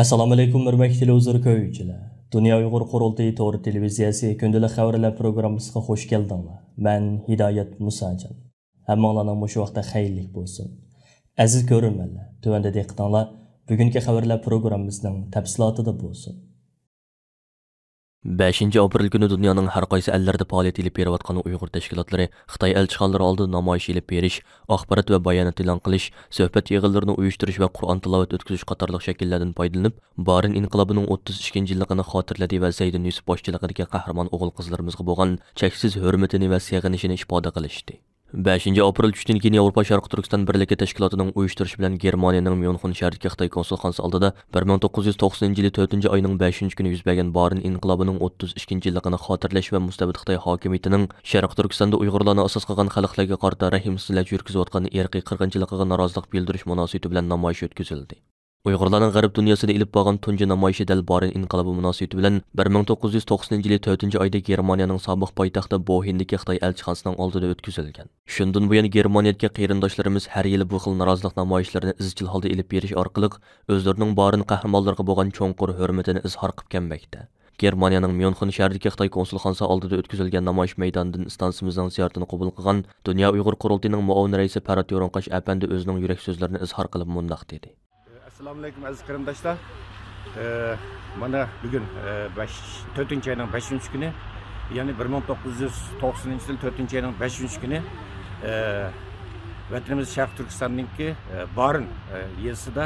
Assalomu alaykum hurmatli televizor ko'ruvchilar. Dunyo Uyg'ur Qurultayı to'g'ri televiziyasi kundalik xabarlar programmasiga xush keldinglar. Men Hidoyat Musajon. Hammanglarning mushu vaqtda xayrli bo'lsin. Aziz ko'rurmanlar, tuvanda diqqatinglar bugungi xabarlar programmasining tafsilotida bo'lsin. 5 aprel günü dünyanın hər qaysı əllərdə fəaliyyət elib beriyotgan Uyğur təşkilatları Xitay elçixanaları oldida namoyish elib berish, axborot va bayonot e'lon qilish, söhbət yig'inlarini uyushtirish va Qur'on tilovat o'tkazish qatorliq shakllardan foydalanib, Barin inqilobining 32-yilligini xotirladi va Zaydin Yusuf boshchiligidagi qahramon o'g'il-qizlarimizga bo'lgan cheksiz hurmatini va seg'inishini ifoda qilishdi. 5 aprel tushdan keyin Yevropa Sharqi Turkiston Birligi Tashkilotining uyushtirishi bilan Germaniyaning Myunxen shahridagi Xitoy konsulxonasi oldida 1990-yili 4-oyning 5 kuni yuz bergan Barin inqilobining 32-yilligini xotirlash va mustabid Xitoy hokimiyatining Sharqi Turkistonda Uyg'urlarni asos qilgan xalqlarga qarata rahimsizlik yurgizayotgan irqiy qirg'inchiligiga norozilik bildirish munosabati bilan namoyish o'tkazildi. Uyg'urlarning g'arb dunyosida ilib borgan tunji namoyishi dal Barin inqilobi munosabati bilan 1990-yili 4-oyda Germaniyaning sobiq poytaxti Bohendagi Xitoy elchixonasining oldida o'tkazilgan. Shundan buyon Germaniyadagi qarindoshlarimiz har yili bu xil norozilik namoyishlarini izchil holda ilib berish orqali o'zlarining Barin qahramonlariga bo'lgan cho'nqur hurmatini izhor qilib kelmoqda. Germaniyaning Myunxen shahridagi Xitoy konsulxonasi oldida o'tkazilgan namoyish maydonidan stansiyamizning ziyoratini qabul qilgan Dunyo Uyg'ur Qurultayining muavin raisi Farhat Yo'ronqash apandi o'zining yurak so'zlarini izhor qilib mundoq dedi. Assalamu alaykum aziz qarindoshlar. Mana bugun 4 oyning 5 kuni, ya'ni 1990-yil 4 oyning 5 kuni vatanimiz Sharq Turkistonninki Barin yezisida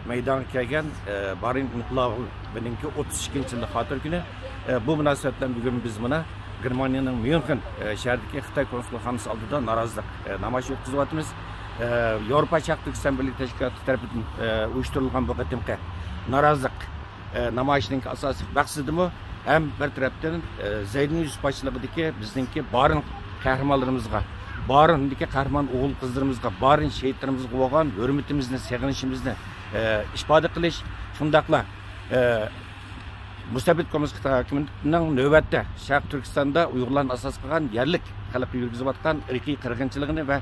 maydonga kelgan Barin inqilobininki 32-yillik xotir kuni. Bu munosabat bilan bugun biz mana Germaniyaning Myunxen shahridagi Xitoy konsulxonasi oldida norozilik namoyish o'tkazyapmiz. Yevropa Sharq Turkiston Birligi Tashkiloti tarafidan uyushtirilgan bu qatimqi norozilik namoyishining asosiy maqsadimi ham bir tarafdan Zaydin Yusuf boshchiligidagi bizningki Barin qahramonlarimizga, Barindagi qahramon o'g'il qizlarimizga, Barin shahidlarimizga bo'lgan hurmatimizni, seg'inishimizni ifoda qilish, shundoqla mustabid kommunist Xitoy hokimiyatining navbatda Sharq Turkistonda Uyg'urlarni asos qilgan yerlik xalqqa yurgizayotgan irqiy qirg'inchiligini va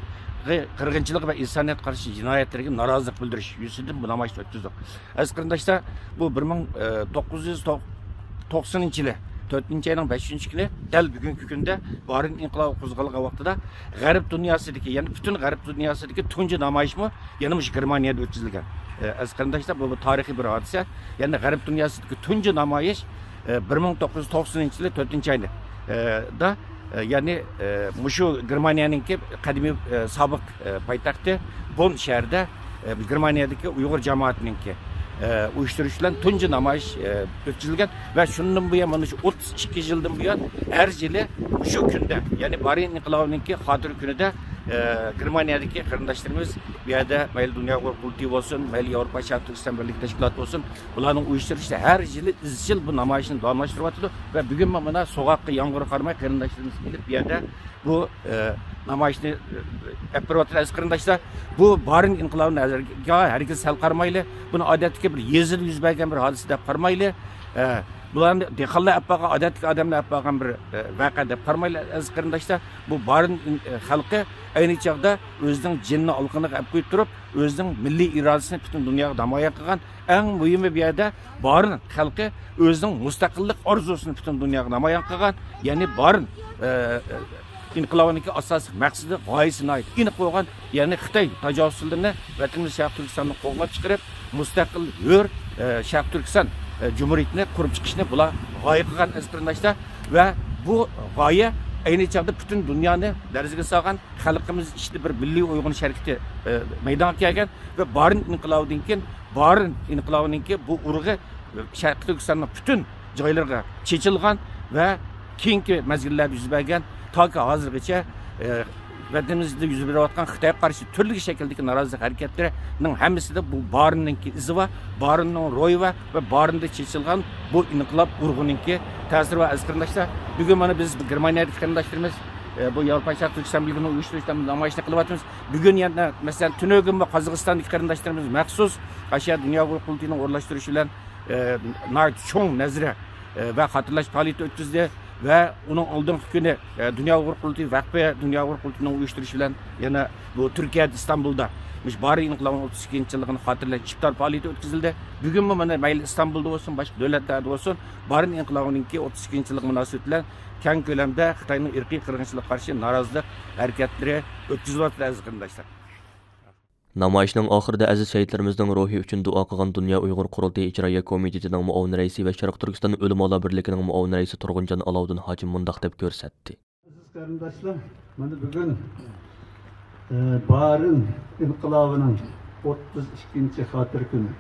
qirg'inchilik va insoniyat qarshi jinoyatlarga norozilik bildirish yuzidan bu namoyishni o'tkazdik. Aziz qarindoshlar, bu 1990-yili 4-oyning 5 kuni dal bugungi kunda Barin inqilobi qo'zg'algan vaqtida g'arb dunyosidagi, ya'ni butun g'arb dunyosidagi tunji namoyishmi yana shu Germaniyada o'tkazilgan. Aziz qarindoshlar, bu tarixiy bir hodisa. Ya'ni g'arb dunyosidagi tunji namoyish 1990-yili 4-oyda da, ya'ni mushu Germaniyaninki qadimiy sobiq poytaxti Bonn shahrida Germaniyadagi Uyg'ur jamoatininki uyushtirish bilan tunji namoyish o'tkazilgan va shundan buyon mana shu 32 yildan buyon har yili shu kunda, ya'ni Barin inqilobininki xotir kunida Germaniyadagi qarindoshlarimiz bu yerda mayli Dunyo Uyg'ur Qurultayi bo'lsin, mayli Yevropa Sharq Turkiston Birligi Tashkiloti bo'lsin, bularning uyushtirishida har yili izchil bu namoyishni davomlashtiryotdi va bugun mana so'g'oqqa yomg'ir qaramay qarindoshlarimiz kelib bu yerda bu namoyishni olib beryapti. Aziz qarindoshlar, bu Barin inqilobini nazarga hargiz sal qaramayli, buni odatdagi bir yezil yuz bergan bir hodisa deb qaramayli, bularni dehqonlar olib borgan, odatdagi odamlar olib borgan bir voqea deb qaramayli. Aziz qarindoshlar, bu Barin xalqi ayni chog'da o'zining jinni olqiniga olib qo'yib turib, o'zining milliy irodasini butun dunyoga namoyon qilgan. Eng muhimi bu yerda Barin xalqi o'zining mustaqillik orzusini butun dunyoga namoyon qilgan. Ya'ni Barin inqilobiniki asosiy maqsadi, g'oyasi aniq bo'lgan, ya'ni Xitoy tajovuzchilarini vatanimiz Sharq Turkistonni qo'g'lab chiqarib, mustaqil hur Sharq Turkiston Cumhuriyetini qurib chiqishni bular g'oya qilgan aziz qarindoshlar. Va bu g'oya ayni chog'da butun dunyoni darziga solgan, xalqimiz ichida bir milliy uyg'onish harakati maydonga kelgan va Barin inqilobidan keyin Barin inqilobininki bu urug'i Sharq Turkistonning butun joylariga chechilgan va keyingi mezgillarda yuz bergan toki hozirgacha vatanimizda yuz berayotgan Xitoyga qarshi turli shakldagi norozilik harakatlarining hammasida bu Barinninki izi va Barinning ro'yi va Barinda chechilgan bu inqilob urug'ininki ta'siri va. Aziz qarindoshlar, bugun mana biz Germaniyadagi qarindoshlarimiz bu Yevropa Sharq Turkiston Birligini uyushtirishdan namoyishni qilyapmiz. Bugun yana masalan tunugin va Qozog'istondagi qarindoshlarimiz maxsus Ashiya Dunyo Uyg'ur Qurultayining o'rlashtirishi bilan cho'ng nazra va xotirlash faoliyati o'tkazdi Va uning oldingi kuni Dunyo Uyg'ur Qurultiyi Vaqfi Dunyo Uyg'ur Qurultiyining uyushtirishi bilan yana bu Turkiyada İstanbulda Bari inqilobining 32-yilligini xotirlash iftor faoliyati o'tkazildi. Bugunmi mana mayli İstanbulda bo'lsin, boshqa davlatlarda bo'lsin, Bari inqilobiningki 32-yillik munosabati bilan keng ko'lamda Xitoyning irqiy qirg'inchilikka qarshi norozilik harakatlari o'tkazilyapti aziz qarindoshlar. Namoyishning oxirida aziz shahidlarimizning ruhi uchun duo qilgan Dunyo Uyg'ur Qurultiyi Ijroiya komitetining muavin raisi va Sharq Turkiston Ulamolar birligining muavin raisi Turg'unjon Alovuddin Hojim mundoq deb ko'rsatdi. Aziz qarindoshlar, mana bugun Barin inqilobining 32 xotir kuni.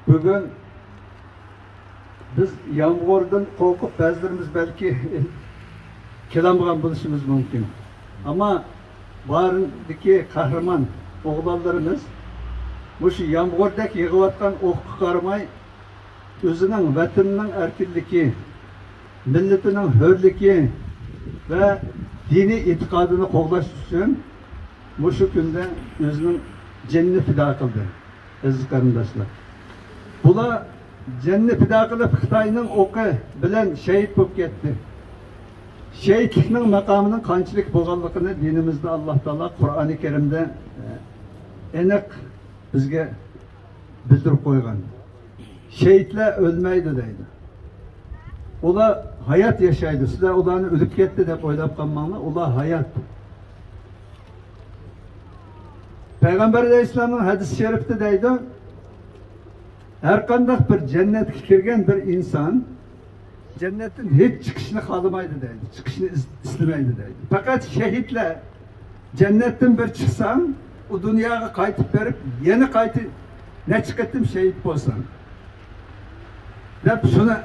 Bugun biz yomg'irdan qo'rqib ba'zilarimiz balki kelolmagan bo'lishimiz mumkin. Ammo Barindagi qahramon o'g'lonlarimiz shu yomg'irdak yig'ayotgan o'qqa qaramay o'zining vatanining erkinligi, millatining hurligi va diniy e'tiqodini qo'g'lash uchun shu kunda o'zining jonini fido qildi. Aziz qarindoshlar, bular jonini fido qilib Xitoyning o'qi bilan shahid bo'lib ketdi. Shahidlikning maqomining qanchalik bo'lganligini dinimizda Alloh taolo Qur'oni Karimda aniq bizga bildirib qo'ygan. Shahidlar o'lmaydi deydi. Ular hayot yashaydi. Sizlar ularni o'lib ketdi deb o'ylab qolmanglar, ular hayot. Payg'ambar alayhissalomning hadis sharifida deydi, har qanday bir jannatga kirgan bir inson jannatdan hech chiqishni xohlamaydi deydi, chiqishni istamaydi deydi. Faqat shahidlar jannatdan bir chiqsam, u dunyoga qaytib berib, yana qaytib necha qatim shahid bo'lsam deb shuni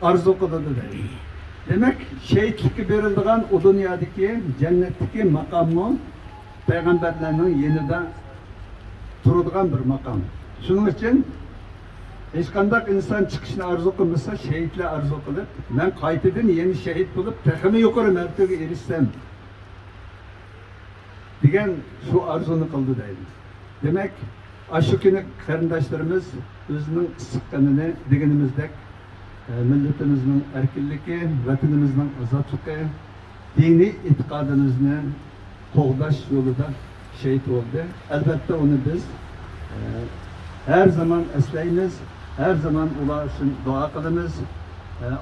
orzu qiladi deydi. Demak, shahidlikka beriladigan u dunyodagi jannatdagi maqomni payg'ambarlarning yanida turadigan bir maqom. Shuning uchun hech qanday inson chiqishni orzu qilmasa, shahidlar orzu qilib, men qaytadan yana shahid bo'lib, texmi yuqori martabaga erishsam degan shu orzuni qildi deydi. Demak, shu kuni qarindoshlarimiz o'zining issiqqanini deganimizdek millatimizning erkinligi, vatanimizning ozodligi, diniy e'tiqodimizni qo'g'dash yo'lida shahid bo'ldi. Albatta uni biz her zaman eslaymiz, her zaman ular uchun duo qilamiz.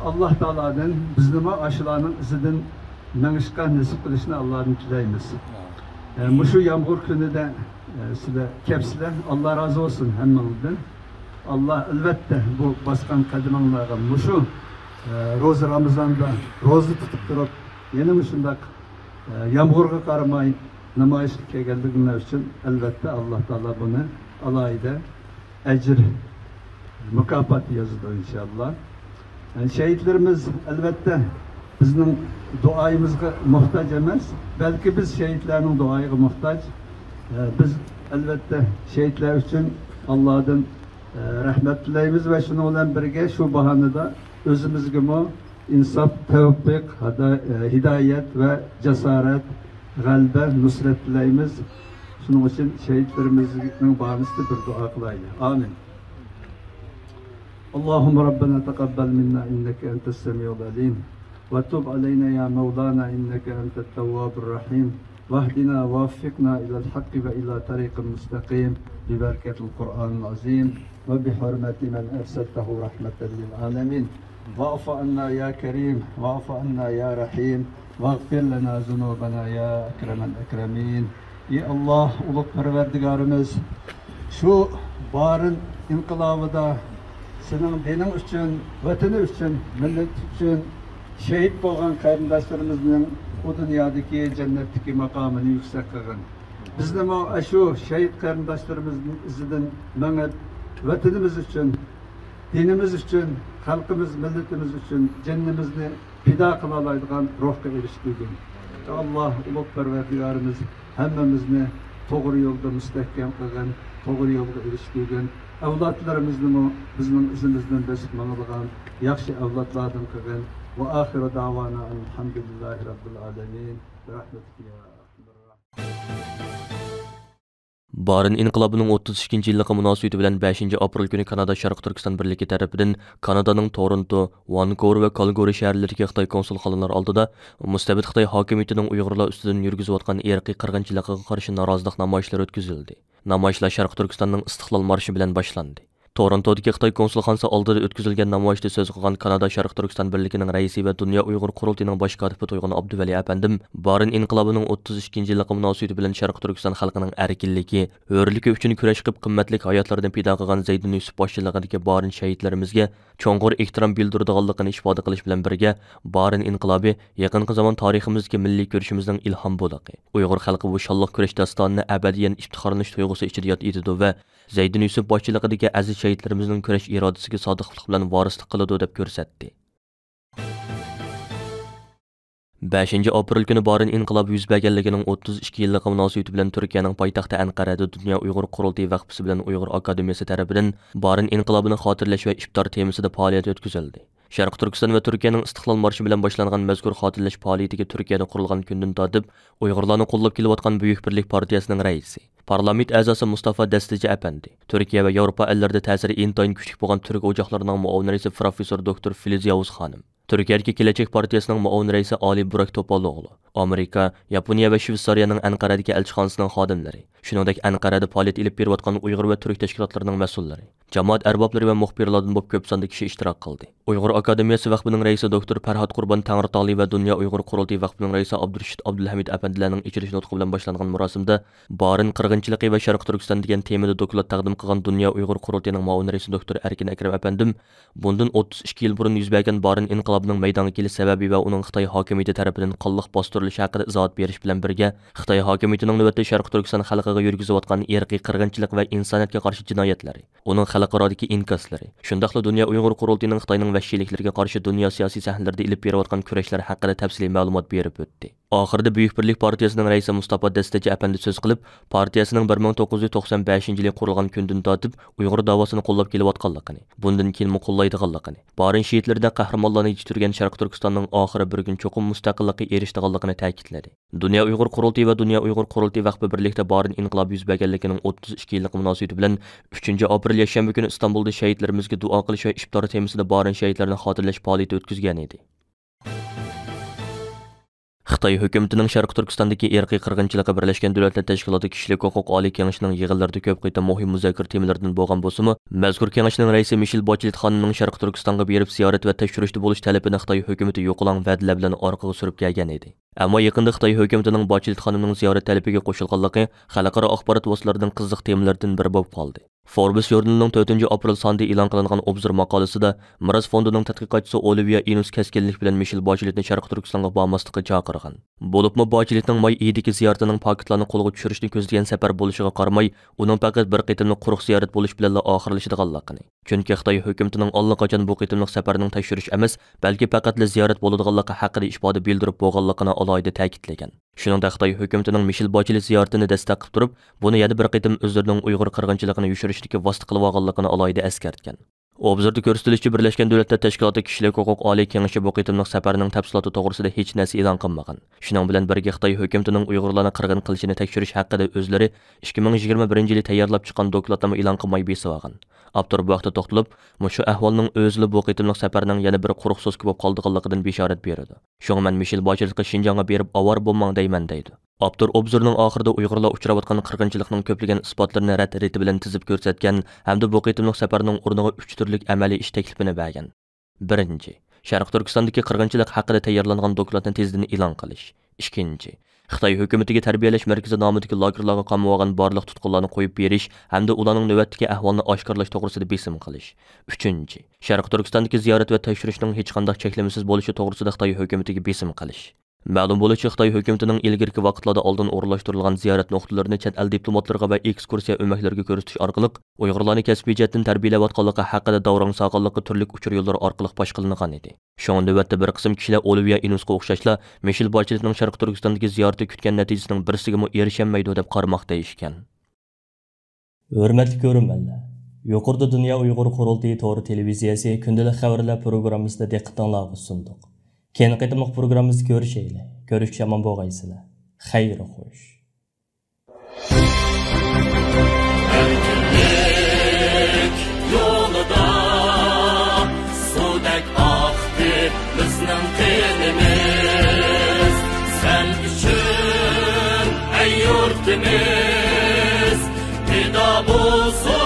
Alloh taolodan bizni ashularning izidan mangishga nasib qilishini Allohdan tilaymiz. Shu yomg'ir kunida sizlar kelibsizlar, Alloh rozi bo'lsin hammangizdan. Alloh albatta bu bosgan qadaminglarga shu ro'za Ramazonda ro'za tutib turib, yana shundoq yomg'irga qaramay namoyishga kelganliginglar uchun albatta Alloh taolo buni alohida ajr mukofot yozadi inshaalloh. Shahidlarimiz albatta bizning duoyimizga muhtoj emas, balki biz shahidlarning duoyiga muhtoj. Biz albatta shahidlar uchun Allohdan rahmat tilaymiz va shuning bilan birga shu bahonada o'zimizga insof, tavfiq, hidoyat va jasorat, g'alaba, nusrat tilaymiz. Shuning uchun shahidlarimizning bahonisida bir duo qilaylik. Amin. Allahumma rabbana taqabbal minna innaka antas samiul alim va tub alayna ya mawlana innaka antat tawwabur rahim واهدنا ووفقنا إلى الحق وإلى طريق مستقيم ببركة القرآن العظيم وبحرمة من أرسلته رحمة للعالمين. واعف عنا يا كريم، واعف عنا يا رحيم، واغفر لنا ذنوبنا يا أكرم الأكرمين. Ey Allah, ulug' Parvardigorimiz, shu Barin inqilobida sening dining uchun, vatani uchun, millat uchun shahid bo'lgan qarindoshlarimizning u dunyodagi jannatdagi maqomini yuksak qilgin. Bizni shu shahid qarindoshlarimizning izidan mangib, vatanimiz uchun, dinimiz uchun, xalqimiz, millatimiz uchun jannimizni fido qila oladigan ruhga erishtirgin. Alloh, ulug' Parvardigorimiz, hammamizni to'g'ri yo'lda mustahkam qilgin, to'g'ri yo'lga erishtirgin. Avlodlarimizni bizning izimizdan bosib mangadigan yaxshi avlodlardan qilgin. Va oxiru da'vana alhamdulillahi robbil alamin. Rahmatika ya arhamar rohim. Barin inqilobining 32 yillığı münasibeti bilan 5 aprel kuni Kanada Sharqi Turkiston birligi tarafidan Kanadaning Toronto, Vancouver va Calgary shaharlaridagi Xitoy konsulxonalari oldida mustabid Xitoy hokimiyatining Uyg'urlar ustidan yurgizayotgan irqiy qirg'inchiligiga qarshi norozilik namoyishlari o'tkazildi. Namoyishlar Sharqi Turkistonning Istiqlol marshi bilan boshlandi. Torontodagi Xitoy konsulxonasi oldida o'tkazilgan namoyishda so'z qilgan Kanada Sharqi Turkiston birligining raisi va Dunyo Uyg'ur qurultiyining bosh kotibi To'yg'un Abduvali apandim Barin inqilobining 32 yillığı munosabati bilan Sharqi Turkiston xalqining erkinligi, hürligi uchun kurash qilib qimmatli hayotlarini pido qilgan Zaydun Yusuf boshchiligidagi Barin shahidlarimizga cho'ng'ur ehtirom bildiradiganligini ifoda qilish bilan birga Barin inqilobi yaqinqi zamon tariximizdagi milliy kurashimizning ilhom bo'lagi. Uyg'ur xalqi bu shonliq kurash dastonini abadiyan iftixorlanish tuyg'usi ichida yod etadi va Zaydun Yusuf boshchiligidagi aziz shahidlarimizning kurash irodasiga sodiqlik bilan varislik qiladi deb ko'rsatdi. 5 aprel kuni Barin inqilobi yuz berganligining 32 yillığı munosabati bilan Turkiyaning poytaxti Anqarada Dunyo Uyg'ur qurultiyi vaqfisi bilan Uyg'ur akademiyasi tarafidan Barin inqilobini xotirlash va iftor temasida faoliyat o'tkazildi. Sharqi Turkiston va Turkiyaning Istiqlol marshi bilan boshlangan mazkur xotirlash faoliyatiga Turkiyada qurilgan kundan tortib Uyg'urlarni qo'llab kelayotgan Buyuk Birlik partiyasining raisi, parlament a'zosi Mustafa Destici apandi, Turkiya va Yevropa ellarida ta'siri intayin kuchli bo'lgan turk o'choqlarining muavin raisi professor doktor Filiz Yavuz xonim, Turkiyadagi Kelajak partiyasining muavin raisi Ali Burak Topaloğlu, Amerika, Yaponiya va Shvetsariyaning Anqaradagi elchixonasining xodimlari, shuningdek Anqarada faoliyat ilib berayotgan Uyg'ur va turk tashkilotlarining mas'ullari, jamoat arboblari va muxbirlardan bo'lib ko'p sonda kishi ishtirok qildi. Uyg'ur akademiyasi vaqfining raisi doktor Farhad Qurbon Tangritoli va Dunyo Uyg'ur qurultiyi vaqfining raisi Abdurashid Abdulhamid apandilarning ichilish nutqi bilan boshlangan marosimda Barin qirg'inchiligi va Sharqi Turkiston degan temada doklad taqdim qilgan Dunyo Uyg'ur qurultiyining muavin raisi doktor Erkin Akram apandim bundan 32 yil burun yuz bergan Barin inqilobining maydonga kelish sababi va uning Xitoy hokimiyati tarafidan qonliq bostirilishi haqida izohat berish bilan birga Xitoy hokimiyatining navbatda Sharqi Turkiston xalqiga yurgizayotgan irqiy qirg'inchilik va insoniyatga qarshi jinoyatlari, uning xalqarodagi inkoslari, shundaqla Dunyo Uyg'ur qurultiyining Xitoyning vahshiyliklariga qarshi dunyo siyosiy sahnalarida ilib berayotgan kurashlar haqida tafsiliy ma'lumot berib o'tdi. Oxirida Buyuk Birlik partiyasining raisi Mustafa Destici apandi so'z qilib, partiyasining 1995-yili qurilgan kundan tortib Uyg'ur davosini qo'llab kelayotganligini, bundan keyinmi qo'llaydiganligini, Barin shehidlarida qahramonlarni yetishtirgan Sharqi Turkistonning oxiri bir kun cho'qim mustaqillikka erishadiganligini ta'kidladi. Dunyo Uyg'ur qurultiyi va Dunyo Uyg'ur qurultiyi vaqfi birlikda Barin inqilobi yuz berganligining 32 yillik munosabati bilan 3 aprel yakshanba kuni Istanbulda shahidlarimizga duo qilish va iftor temasida Barin shahidlarini xotirlash faoliyati o'tkazgan edi. Xitoy hukumatining Sharqi Turkistondagi irqiy qirg'inchiligi Birlashgan Davlatlar Tashkiloti Kishilik huquq oliy kengashining yig'inlarida ko'p qitim muhim muzokara temalaridan bo'lgan bo'lsa-mu, mazkur kengashning raisi Mishel Bachelet xonimning Sharqi Turkistonga berib ziyorat va tekshirishda bo'lish talabini Xitoy hukumati yo'qolan va'dalar bilan orqaga surib kelgan edi. Ammo yaqinda Xitoy hukumatining Bachelet xonimning ziyorat talabiga qo'shilganligi xalqaro axborot vositalarining qiziq temalaridan biri bo'lib qoldi. Forbes jurnalining 4 aprel sonida e'lon qilingan obzor maqolasida Miros fondining tadqiqotchisi Olivia Inus keskinlik bilan Mishel Bacheletni Sharqi Turkistonga bormaslikka chaqirgan. Bo'libmi Bacheletning may oyidagi ziyoratining paktlarni qo'lga tushirishni ko'zlagan safar bo'lishiga qaramay, uning faqat bir qitimliq quruq ziyorat bo'lish bilan oxirlashadiganligini, chunki Xitoy hukumatining allaqachon bu qitimliq safarning tekshirish emas, balki faqatla ziyorat bo'ladiganligi haqida ifoda bildirib bo'lganligini alohida ta'kidlagan. Shuningdek, Xitoy hukumatining Mishel Bachelet ziyoratini dastak qilib turib, buni yana bir qitim o'zlarining Uyg'ur qirg'inchiligini yoshirishdagi vosita qilib olganligini alohida eskartgan. Obzorda ko'rsatilishicha, Birlashgan Davlatlar Tashkiloti Kishilik huquq oliy kengashi bu qitimliq safarning tafsiloti to'g'risida hech narsa e'lon qilmagan. Shuning bilan birga Xitoy hukumatining Uyg'urlarni qirg'in qilishini tekshirish haqida o'zlari 2021-yili tayyorlab chiqqan dokladni e'lon qilmay besib olgan. Avtor bu vaqtda to'xtalib, mushu ahvolning o'zili bu qitimliq safarning yana bir quruq so'zga bo'lib qoldiganligidan bishorat beradi. Shunga men Mishel Bacheletga Shinjonga berib avor bo'lmang deyman deydi. Avtor obzorning oxirida Uyg'urlar uchrayotgan qirg'inchilikning ko'plagan isbotlarini rad reti bilan tizib ko'rsatgan hamda bu qitimliq safarning o'rniga 3 turlik amaliy ish taklifini bergan. 1. Sharq Turkistondagi qirg'inchilik haqida tayyorlangan dokladni tezdan e'lon qilish. 2. Xitoy hukumatiga tarbiyalash markazi nomidagi lagerlarga qamab olgan barliq tutqunlarni qo'yib berish hamda ularning navbatdagi ahvolini oshkorlash to'g'risida besim qilish. 3. Sharq Turkistondagi ziyorat va tekshirishning hech qanday cheklamasiz bo'lishi to'g'risida Xitoy hukumatiga besim qilish. Ma'lum bo'lishicha, Xitoy hukumatining ilgirki vaqtlarda oldin o'rinlashtirilgan ziyorat nuqtalarini chet el diplomatlariga va ekskursiya o'maklariga ko'rsatish orqali Uyg'urlarni kasbiy jihatdan tarbiyalayotganligi haqida davrang solganligi turli uchur yo'llari orqali fosh qilingan edi. Shunga navbatda bir qism kishilar Olivia Inusga o'xshashla Mishel Bacheletning Sharqi Turkistondagi ziyorati kutgan natijasining birisiga erisholmaydi deb qaramoqda ekan. Hurmatli ko'rmanlar, yuqorida Dunyo Uyg'ur qurultiyi to'g'ri televiziyasi kundalik xabarlar programmasida diqqatingizga sundiq. Keyin qitimliq programmamizda ko'rishaylik. Ko'rishga aman bo'lg'aysizlar. Xayr xush. Bizning qinimiz. Sen uchun ey yurtimiz, fido bo'lsin.